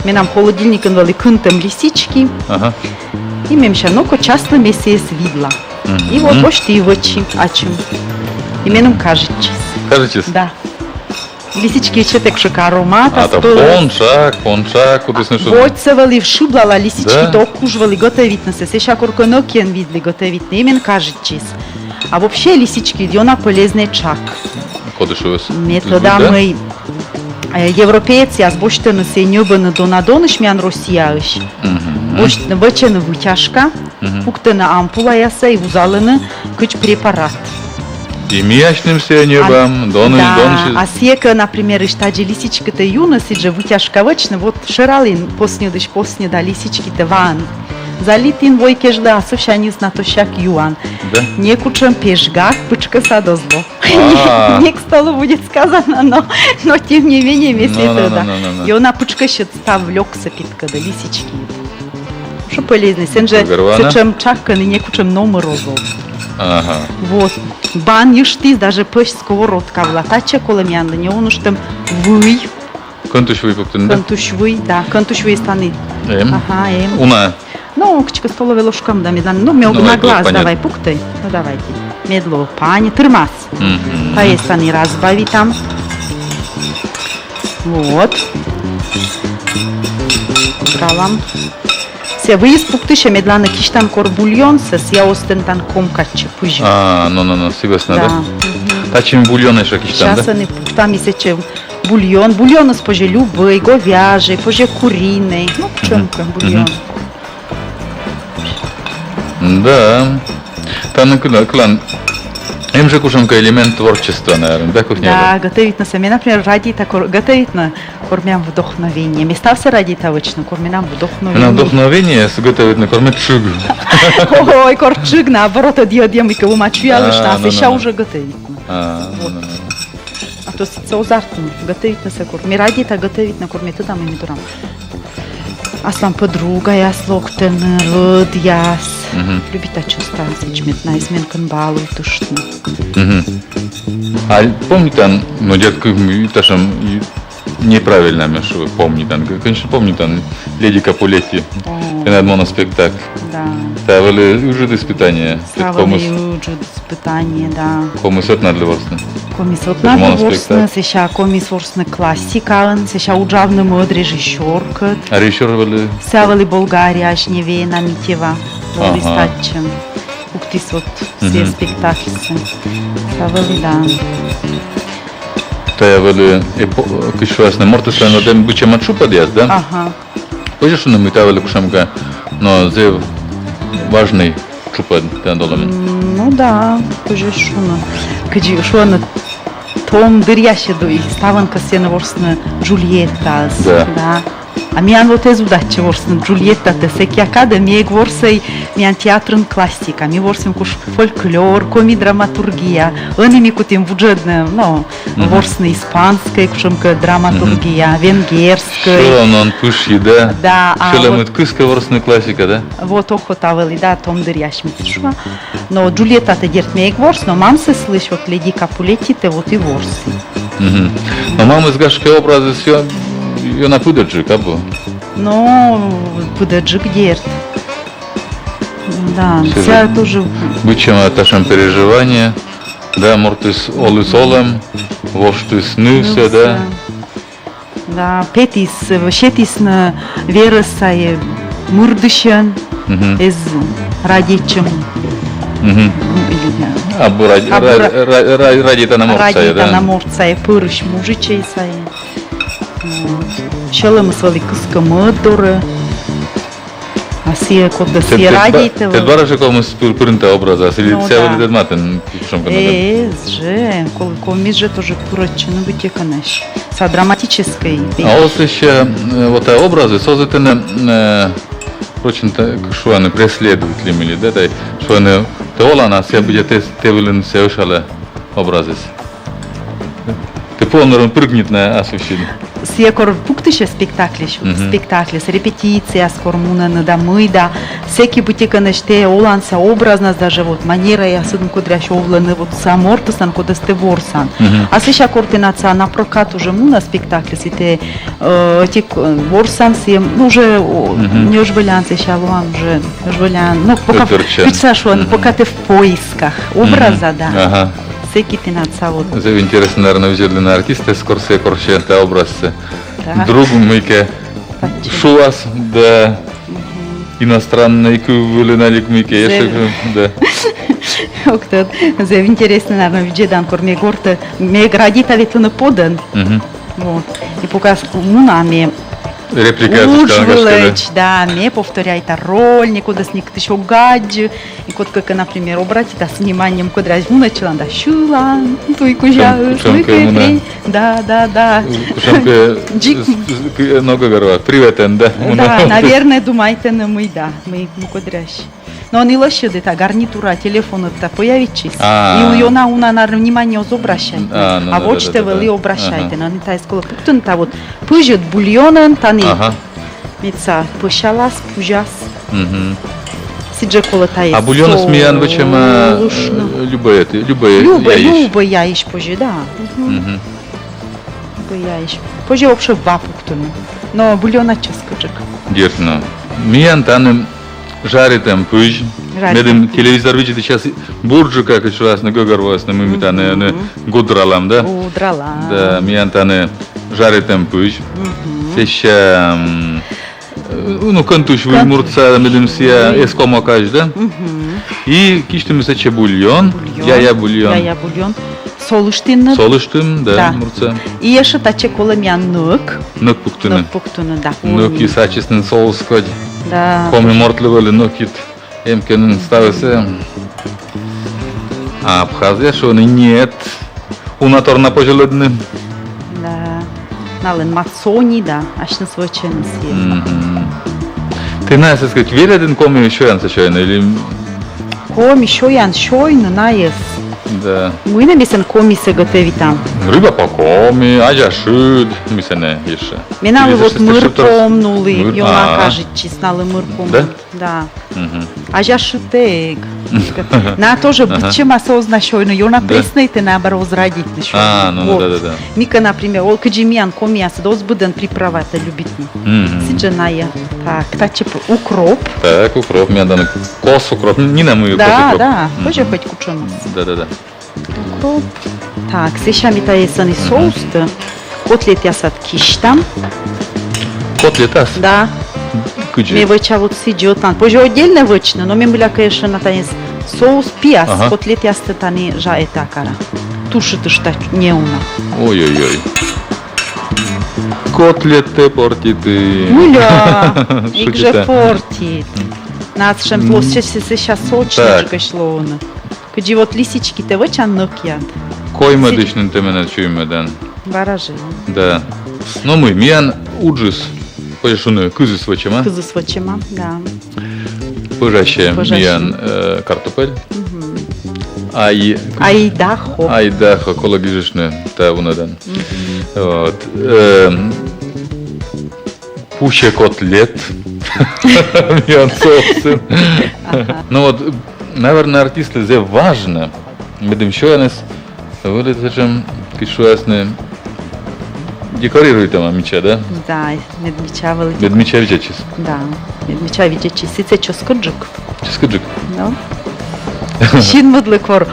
менам холодильникын вӧлі кынтӧм лисички. Ага. И ме мися, но-ко, частӧ ме сійӧс видла. Мгм. И вот босьті и вӧчи ачым. И меным кажитчис. Кажитчис? Да. Лисички чӧтӧкшӧ кӧ ароматас. А то поншак, поншак, кутісны шуны. Водзсӧ вӧлі шыблала лисичкитӧ, да, ог куж вӧлі готӧвитнысӧ, сэсся коркӧ нӧкйӧн видлі готӧвитны, и мен кажитчис. А вообще лисичкиыд ёна полезнӧй тшак. Коді шуис? Ме тӧда, мый, э, европеецъяс босьтӧны сійӧс, ньӧбӧны дона донысь миян Россияысь. Мгм. Босьт-, вӧчӧны вытяжка, пуктӧны ампулаясӧ и вузалӧны кыдз препарат. И мияс нин сійӧс ньӧбам, дон, да, донсьыс. А сійӧ кӧ, например, ӧтчыд тадзи лисичкитӧ юны, сідзжӧ вытяжка вӧчны, вот шӧралін посньӧдысь посньӧд да лисичкитӧ ваӧн. Залитін вой кежлӧ, а сывсяньыс на тосяк юан. Да? Некутшӧм пежгаг пытшкӧсад оз ло. А. Не к столу будет сказано, но, но тем не менее, ме сійӧс тӧда. Но, но, но, но, но. И ёна пытшкӧсьыд став лёксӧ петкӧдӧ, лисичкиыд. Ещӧ полезнӧй, сэн жӧ сэтшӧм тшак, кӧні некутшӧм номыр оз ло. Ага. Вот. Баныштіс даже пӧсь сковородка вылӧ. Татчӧ колӧ миянлы неуныштӧм вый. Кӧнтусь вый пуктыны, да? Кӧнтусь вый, да. Кӧнтусь вый тані. Эм. Ага, эм. Уна. Ну, кыдзкӧ столӧвӧй ложкаӧн да медлӧн. Ну, ме на глаз давай пуктӧй. Ну, давайте. Мед лоӧ паньӧ. Тырмас. Мгм. Тайӧс тані разбавитам. Вот. Убралам. Сійӧ выйыс пуктысьӧ, медлӧн кисьтам кор бульонсӧ, сійӧ оз тэн тані комкадчы пызьӧ. А, ну, ну, ну, сы вӧсна, да? Да. Мгм. Татчӧ ми бульон ещӧ кисьтам, да? Сейчас ӧні пуктам, и сэтчӧ бульон. Бульоныс позьӧ любӧй, говяжий, позьӧ куриный. Ну, кутшӧмкӧ бульон. Мгм. Да. Тані кыла-, кылан. Эм жӧ кутшӧмкӧ элемент творчества, наверное, да, кухняын? Да, готовитнысӧ. Ме, например, радейта кор-, готовитны. Кор миян вдохновение. Ме ставсӧ радейта вӧчны, кор менам вдохновение. Менам вдохновение с готовитны, кор ме тшыг. Ой, кор тшыг, наоборот, ӧд-, ӧд-, ӧдйӧ мыйкӧ вӧма чуялыштны, а сэсся уже готовитны. А, ну, ну, ну. А то сэтшӧм азартнӧ, готовитнысӧ кор. Ме радейта готовитны, кор ме тӧда, мый ме дорам аслам подругаяс локтӧны, лӧдъяс. Мгм. Любита чӧста сэтшӧмӧс, найӧс менкӧд балуйтыштны. Мгм. А помнитан, но, дерт, кык, и татшӧм, и неправильно ме шуа, помнитан. К-, конечно, помнитан, «Леди Капулетти». О. Тэнад моноспектакль. Да. Тайӧ вӧлі ыджыд испытание. Тайӧ вӧлі ыджыд испытание, да. Комиыс ӧтнадӧ ворсны. Комиыс ӧтнадӧ ворсны, сэсся комиыс ворсны классикаын, сэсся уджавны мӧд режиссёркӧд. А режиссёр вӧлі? Сійӧ вӧлі Болгарияысь, Невена Митева. Ага. Вӧлі татчӧ. Пуктіс вот сійӧ спектакльсӧ. Сійӧ вӧлі, да. Тайӧ вӧлі эпо-, кыдз шуасны, мортыслӧн вот эм быдсяма тшупӧдъяс, да? Ага. Позьӧ шуны, мый тайӧ вӧлі кутшӧмкӧ, но зэв важнӧй тшупӧд тэнад олӧмын. М, ну да, позьӧ шуны. Кыдз шуӧны, том дырйи сэсся ставӧн кӧсйӧны ворсны Джульеттаӧс. Да. Да. А миян вот эз удайтчы ворсны Джульеттатӧ, сэки кадӧ ми эг ворсӧй миян театрын классика, ми ворсім кутшӧм фольклор, коми драматургия, ӧні ми кутім вуджӧдны, но, ворсны испанскӧй кутшӧмкӧ драматургия, венгерскӧй. Всё равно он пышйи, да? Да, а сьӧлӧмыд вот кыскӧ ворсны классика, да? Вот охота вӧлі, да, том дырйи сэсся ми шуам. Но Джульеттатӧ, дерт, ме эг ворс, но мамсӧ сылысь вот «Леди Капулеттитӧ» вот и ворси. Мгм. Но мамыс, гашкӧ, образыс ё-, ёна пыдӧджык, абу? Но пыдӧджык, дерт. Да, сійӧ тоже быдсяма татшӧм переживание, да, мортыс оліс олӧм, воштіс нывсӧ, да. Да, петіс, сетісны верӧс сайӧ мырдысьӧн, эз радейтчы. Абу раде-, абу ра-, ра-, ра-, радейтана морт сайӧ, да? Радейтана морт сайӧ, пӧрысь мужичӧй сайӧ. Вот. Сьӧлӧмыс вӧлі кыскӧ мӧд дорӧ. А сійӧ кодӧс сійӧ радейтӧ вӧлі. Тэнад бара жӧ ковмис пыр-, пырны та образас, или сійӧ вӧлі тэнад матӧн кутшӧмкӧ? Эз жӧ, кол-, ковмис жӧ тоже пырӧдчыны быттьӧкӧ нӧ. Сійӧ драматическӧй. А оз сэсся, э, вот та образыс, оз тэнӧ, э, впрочем, та, шуӧны, преследовать ли мый ли, да, тай, шуӧны, тэ олан, а сійӧ быттьӧ тэ, тэ вылын сійӧ ӧшалӧ образыс. Тэ полнӧрӧн пыргнит на асывсьыд. Сійӧ кор пуктысьӧ спектакльысь, спектакльыс, репетицияяс кор мунӧны да мый да, сэки быттьӧкӧ нӧ тэ олан сійӧ образнас, даже вот манераясыд кудряс овлӧны вот сійӧ мортыслӧн, кодӧс тэ ворсан. А сэсся кор тэнад сійӧ напрокат уже мунӧ спектакльыс, и тэ, э, ӧтик, э, ворсан сійӧ, ну, уже, о, нёжбӧлян сэсся лоан уже, нёжбӧлян, ну, пока, кыдз шуӧны, пока тэ в поисках образа, да. Ага. Сэки тэнад сійӧ вот. Зэв интереснӧ, наверно, видзӧдлыны артистъясӧс, кор сійӧ корсьӧ та образсӧ. Да. Друг мыйкӧ шуас, да, иностраннӧй кыв вылын али мыйкӧ, ещӧ, да. Ог тӧд, зэв интереснӧ, наверно, видзӧдан, кор ме гортӧ, ме радейта ветлыны подӧн. Вот. И пока муна ме реплика удж вылӧдз, да, ме повторяйта роль, некодӧс некытысь ог аддзы. И кодкӧ кӧ, например, обратитас внимание, кодырас мунӧ чылан да сьылӧны туй кузяыс, кутшӧмкӧ мунӧ. Да, да, да. Кутшӧмкӧ дзик с-, с-, к-, ногӧн гӧгӧрвоӧ, приветӧн, да, мунӧ. Да, наверное, думайтӧны, мый да, мый, мый кодырас. Но ӧні лӧсьыд да гарнитура, телефоныс да появитчис. А. И ёна уна на внимание оз обращайтны. А, ну да, да, да, да. А водзті вӧлі обращайтӧны. Ага. Ӧні тайӧс колӧ пуктыны, та вот пызьыд бульонӧн тані. Ага. Мед сійӧ пӧсялас, пузяс. Мгм. Сідзжӧ колӧ тайӧс. А бульоныс миян вӧчӧма, э, любӧй, любӧй, любӧй яйысь. Любӧй яйысь позьӧ, да. Мгм. Любӧй яйысь. Позьӧ вообще ва пуктыны. Но бульон ачыс кыдзкӧ. Дерт, но. Миян тані жаритӧм пызь. Жаритӧм пызь. Медым телевизор видзӧдысьяс бурджыка кӧ чуасны, гӧгӧрвоасны, мый ми тані, ӧні гудралам, да? Гудралам. Да, миян тані жаритӧм пызь. Мгм. Сэсся, м, э, ну, кӧнтусь выль муртса, медым сійӧ эз комока, да? Мгм. И кисьтім сэтчӧ бульон, бульон, яя бульон. Яя бульон. Солыштім нӧ? Солыштім, да, да, муртса. И ещӧ татчӧ колӧ миян нӧк. Нӧк пуктыны. Нӧк пуктыны, да. Нӧкыс ачыс нин соус кодь. Да. Коми мортлы вӧлі нӧкыд. Эм кӧ нин ставыс эм. А абхазъяс шуӧны нет. Уна тор на позьӧ лыдны. Да. Налӧн мацони да, асьныс вӧчӧны сійӧ. Мгм. Тэ найӧс, так сказать, велӧдін коми сёянсӧ сёйны или... Коми сёян сёйны найӧс. Да. Мый нӧ ме сэн комисӧ готӧвитам? Рыба по-коми, азяшыд, мый сэні ещӧ. Ме налы Или вот что-то, что-то мырком нулі, мыр-, ёна а. Кажитчис, налы мырком. Да? Да. Мгм. Азяшыд эг. Найӧ тоже быдсямасӧ оз на сёйны, ёна пресныйтӧ найӧ бара оз радейтны сёйны. А, ну, ну, Вот. Да, да, да. Мыйкӧ, например, о, кыдзи миян комиясыд, оз быдӧн приправатӧ любитны. Мгм. Сідз жӧ найӧ. Так, татчӧ п-, укроп. Так, укроп, миян тані кос укроп, не на мый кос Да, укроп. да, Мгм. тоже хоть кутшӧмыс. Да, да, да. Укроп. Так, сэсся ми тайӧс ӧні соустӧ котлетъясад кисьтам. Котлетас? Да. Кыдзи? Ме вӧча вот сідзи ӧтлаын. Позьӧ отдельнӧ вӧчны, но ме мыйлакӧ ещӧ на тайӧс соус пиас, Ага. Котлетъястӧ тані жӧ этакара. Тушитышта неуна. Ой-ой-ой. Котлетті портиті. Мыйла, эг Шутита. жӧ портит. Найӧ сэтшӧм лоӧ, сэсся сочнӧйӧсь лоӧны. Кыдзи вот лисичкитӧ вӧчан, нӧкъян. Коймӧдысь нин тэ менӧ чуймӧдан. Вара жӧ. Да. Но мый, миян уджыс, позьӧ шуны, кызыс вӧчӧма. Кызыс вӧчӧма, да. Пӧжасьӧ Пӧжасьӧ. Миян э, картопель. Ай... Айдахо. Айдахо, колӧ гижыштны та вунӧдан. Вот. Эм, Пусе котлет. Миян соусын. Ну вот, наверное, артистлы зэв важнӧ, медым сёяныс вӧлі сэтшӧм, кыдз шуасны, декорируйтӧма мича, да? Да, мед мича вӧлі. Мед мича видзӧдчис. Да, мед мича видзӧдчис. Сідз чӧскыдджык. Чӧскыдджык. Да. Синмыдлы кор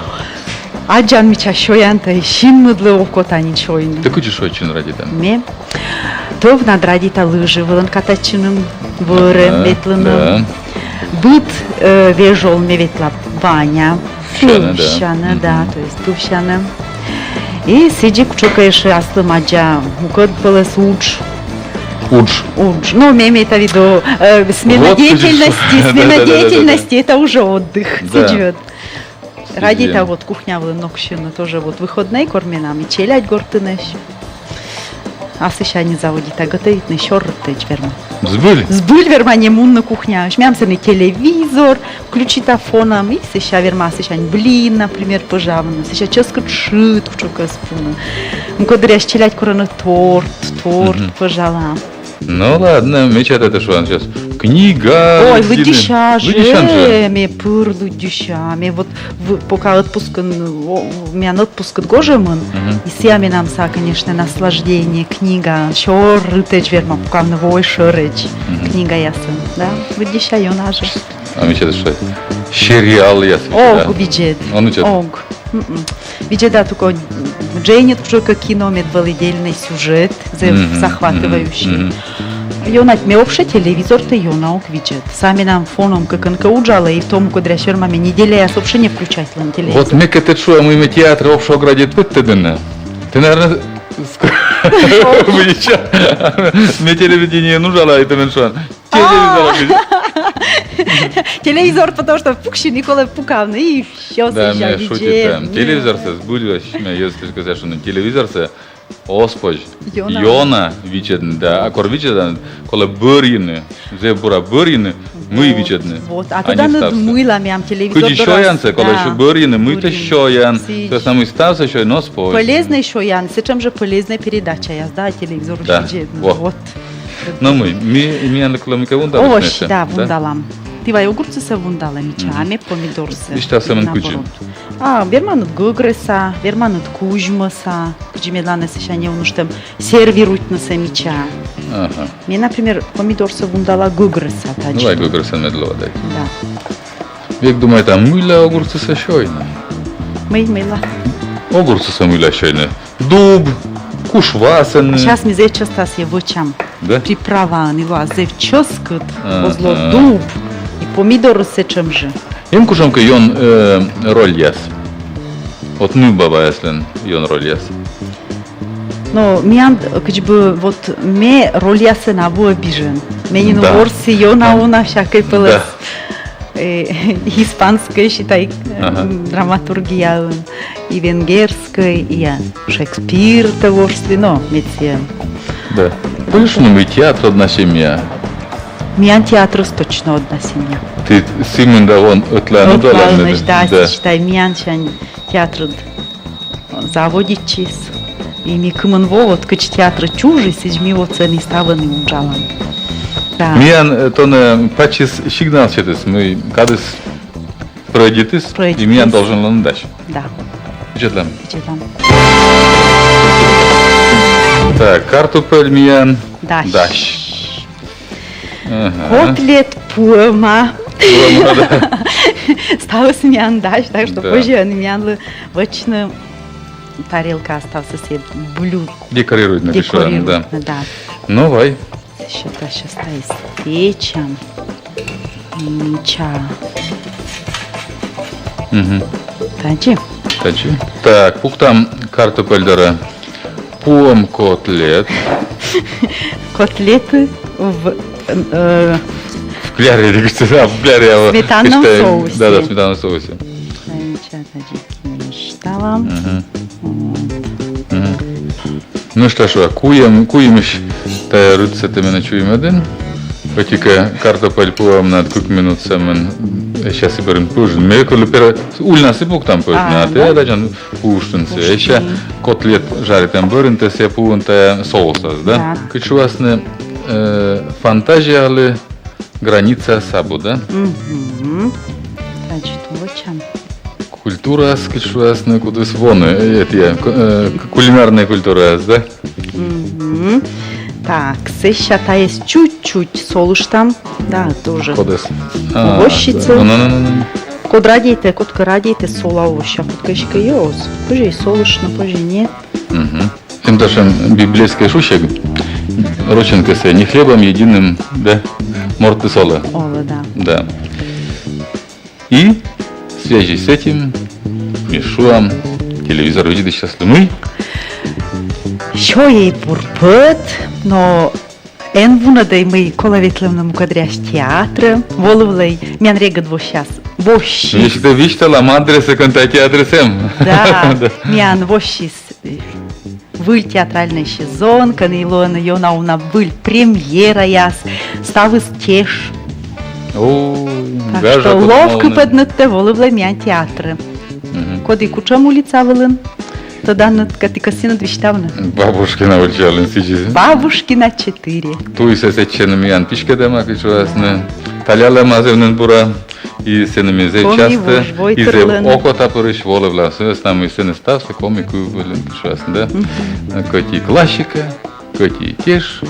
аддзан мича сёянтӧ, синмыдлы окота нин сёйны. Тэ кыдзи шойччыны радейтан? Ме тӧвнад радейта лыжи вылын катайтчыны, вӧрӧ ветлыны. Да. Быд э, вежон ме ветла баня. Пывсяны, да. Пывсяны, да, то есть пывсяны. И сідзи кутшӧмкӧ ещӧ аслым аддза мукӧд пӧлӧс удж. Удж. Удж. Ну, ме имею в виду, э, смена Вот кыдзи деятельности, шуа. смена Да-да-да-да-да. Деятельности, это уже отдых. Да. Сідзи. Радейта вот кухня вылын ноксьыны тоже вот выходнӧй, кор менам и челядь гортын эсся. А сысянь заводита готӧвитны, сёр рытӧдз верма. Збыль. Збыль верма не мунны кухняысь. Миян сэні телевизор, включита фонӧн, и сысянь верма, сысянь блин, например, пӧжавны, сысянь чӧскыд шыд кутшӧмкӧ эз пуны. Мукӧд дырйи челядь корӧны торт, торт пӧжала. Ну ладно, ме чайта, тэ шуан сейчас. Книга. Ой, лыддьыны. лыддьыся Лыддьысян жӧ. жӧ, ме пыр лыддьыся. Ме вот в-, пока отпускын, о, миян отпускыд гожӧмын, и сія менам сійӧ, конечно, наслаждение, книга, сёр рытӧдз верма пукавны вой шӧрӧдз книгаясӧн, да, лыддьыся ёна жӧ. А ме чайта, шуа, сериалъяс. Ог видзӧд. Он видзӧд. Ог. М-м. Видзӧда только Джейн, кутшӧмкӧ кино, мед вӧлі дельный сюжет, зэв захватывающий. Ёна ме вообще телевизортӧ ёна ог видзӧд. Сія менам фонӧн кӧкӧнкӧ уджалӧ, и то мукӧд дырйи верма ме неделяяс вообще не включайтлыны телевизор. Вот ме кӧ тэд шуа, мый ме театрӧ вообще ог радейт пӧдтӧдны. Тэ, наверное, ск-, ме телевидениеын уджала, и тэ мен шуан. Телевизор. Телевизор, потому что пуксьыны колӧ пукавны, и всё. Да, ме шутитӧ. Телевизорсӧ збыль вӧчны, если сказать, что телевизорсӧ оз позь. Ёна. Ёна видзӧдны, да. А кор видзӧдан, колӧ бӧрйыны. Зэв бура бӧрйыны, мый видзӧдны. Вот, а тӧдан, мыйла миян телевизор дорас. Кыдзи сёянсӧ, колӧ бӧрйыны, мыйта сёян. То есть на мый ставсӧ сёйны оз позь. Полезнӧй сёян, сэтшӧм жӧ полезнӧй передачаяс, да, телевизор видзӧдны. Вот. Но мый, ми, миянлы колӧ мыйкӧ вундалыштны. Овощ, да, вундалам. Тэ вай огурцысӧ вундалӧй мича, а ме помидорсӧ. Висьтав сӧмын кыдзи. А, верманныд гӧгрӧса, верманныд кузьмӧса, кыдзи медланыс ещӧ неуна, сервируйтнысӧ мича. Ага. Ме, например, помидорсӧ вундала гӧгрӧса тадзи. Ну, вай гӧгрӧса мед лоӧ, да. Да. Век думайта, мыйла огурцысӧ сёйны. Мый, мыйла. Огурцысӧ мыйла сёйны. Дуб, куш васӧны. Сейчас ми зэв часта сійӧ вӧчам. Да? Приправаын и лоас зэв чӧскыд, оз ло дуб. И помидорыс сэтшӧм жӧ. Эм кутшӧмкӧ ён э, рольяс. Вот мый бабаяслӧн ён рольяс. Но миян, кыдз бы, вот ме рольясӧн абу обижен. Ме нин ворси ёна уна всякӧй пӧлӧс. Да. э, испанскӧй, считай, э, драматургияын, и венгерскӧй, и, а, Шекспиртӧ ворсі, но мед сійӧ. Да. Пӧжним и театр одна семья. Миян театрыс точно одна семья. Ті сымында вон ӧтлаын, ӧтлаын, да, да, считай, миян сянь театрыд заводитчис. И ми кымын во вот кыдз театрыд чужис, сідз ми вот сэні ставӧн и уджалам. Да. Миян, э, тонӧ пачыс сигнал сетіс, мый кадыс прӧйдитіс, и миян должен лоны дась. Да. Видзӧдлам. Видзӧдлам. Так, картупель миян дась. Дась. Ага. Котлет пуӧма. Пуӧма, да. Ставыс миян дась, так что позьӧ миянлы вӧчны тарелка, ставсӧ сійӧ блюд. Декорируйтны, декорируйтны, да. Ну, вай. Сейчас, сейчас, сейчас, печам. Мича. Мгм. Тадзи. Тадзи. Так, пуктам картупель дорӧ. Пуӧм котлет. Котлеты в, э, в кляре, да, в кляре, а, в сметанном соусе. Да, да, в сметанном соусе. Тадзи кишталам. Мгм. Вот. Мгм. Ну что ж, куим, куимысь тайӧ рытсӧ тэ менӧ чуймӧдін. Ӧти-кӧ картупель пуӧмнад кык минут сӧмын, э, сейчас и бӧрын пӧжын. Ме кӧ лы первой, ульнас и пуктам пӧжны, а тэ тадзи пуыштін сійӧ. Эшшӧ котлет жаритӧм бӧрын тэ сійӧ пуин тайӧ соусас, да? Да. Кыдз шуасны, э, фантазиялы границаыс абу, да? Мгм. Значит, вӧчам. Культураыс, кыдз шуасны, кудыс воны, э, эти, э, ку-, э, кулинарнӧй культураыс, да? Мгм. Так, сэсся тайӧс чуть-чуть солыштам. Да, тоже. Кодӧс? А, овощица. Да. Ну, ну, ну, ну, ну. Код радейтӧ, кодкӧ радейтӧ солалӧ овощ, кодкӧ эськӧ ёс. Позьӧ и солыштны, позьӧ и нет. Мгм. Эм татшӧм библейскӧй шусьӧг: рочӧн кӧ сійӧ, не хлебом единым, да, мортыс олӧ. Олӧ, да. Да. И в связи с этим ми шуам телевизор видзӧдысьяслы мый: сёйӧй бур пӧт, но эн вунӧдӧй, мый колӧ ветлӧмны мукӧддыръяс театрӧ, волывлӧй, миян регыд воссис. Воссис. Если тэ висьталам адрес, кӧн тайӧ театрыс эм. Да, да. Миян воссис, э, выль театральнӧй сезон, кӧні лоӧны ёна уна выль премьераяс, ставыс теш. Ой, так что лов кыпӧднытӧ, волывлӧй миян театрӧ. Мгм. Коді кутшӧм улица вылын? Тӧданныд кӧ, ті кӧсйинныд висьтавны. Бабушкина ульчаын сідзи. Бабушкина, четыре. Туйсӧ сэтчӧ нин миян писькӧдӧма, кыдз шуасны. Талялӧма зэв нин бура. И сэні ми зэв частӧ, и зэв окотапырысь волывлам. Сы вӧсна мый сэні ставсӧ коми кыв вылын, кыдз шуасны, да? Мгм. Кӧть и классика, кӧть и теш.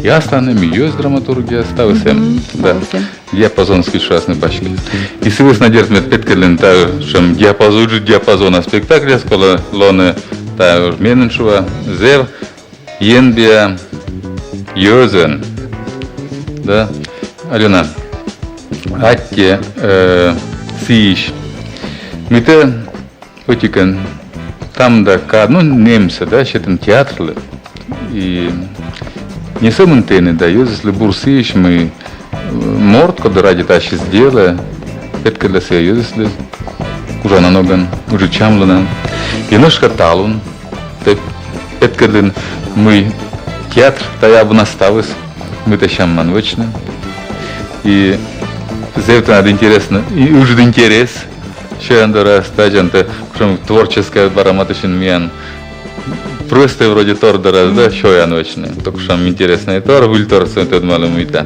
И асланым, и йӧз драматургия, ставыс эм. Мгм. Да. Ставыс эм. Диапазон, кыдз шуасны, паськыд. И сы вӧсна, дерт, мед петкӧдлыны татшӧм диапазон, ыджыд диапазона спектакльяс колӧ лоны, та уж ме нин шуа, зэв енбиа йӧзӧн. Да? Алёна, аттьӧ, э, сыысь, мый тэ ӧти-кӧ, там да кад, ну, нэмсӧ, да, сетан театрлы. И не сӧмын тэныд, да йӧзыслы бур сыысь, мый, э, морт, коді радейтӧ ассьыс делӧ, петкӧдлӧ сійӧ йӧзыслы кужан ногӧн, ыджыд чамлунӧн. И нӧшта талун тэ петкӧдлін, мый театр — тайӧ абу на ставыс, мый тэ сямман вӧчны. И зэв тэнад интереснӧ, и ыджыд интерес сёян дорас, тадз жӧ тэ кутшӧм творческӧй бара матыстчан миян. Простӧй вроде тор дорас, да, сёян вӧчны. Токышам интереснӧй тор, выльтор, сӧмын тӧдмалі, мыйта.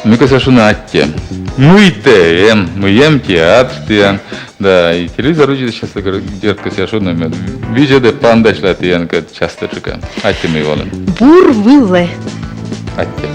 Мый кӧсъя шуны аттьӧ. Мый тэ эм, мый эм театр тіян. Да, и телевизор видзӧдысьяслы, дерт, кӧсъя шуны, мед видзӧдӧ, паныдасьлӧ тіянкӧд частӧджыка. Аттьӧ, мый волін. Бур вылӧ. Аттьӧ.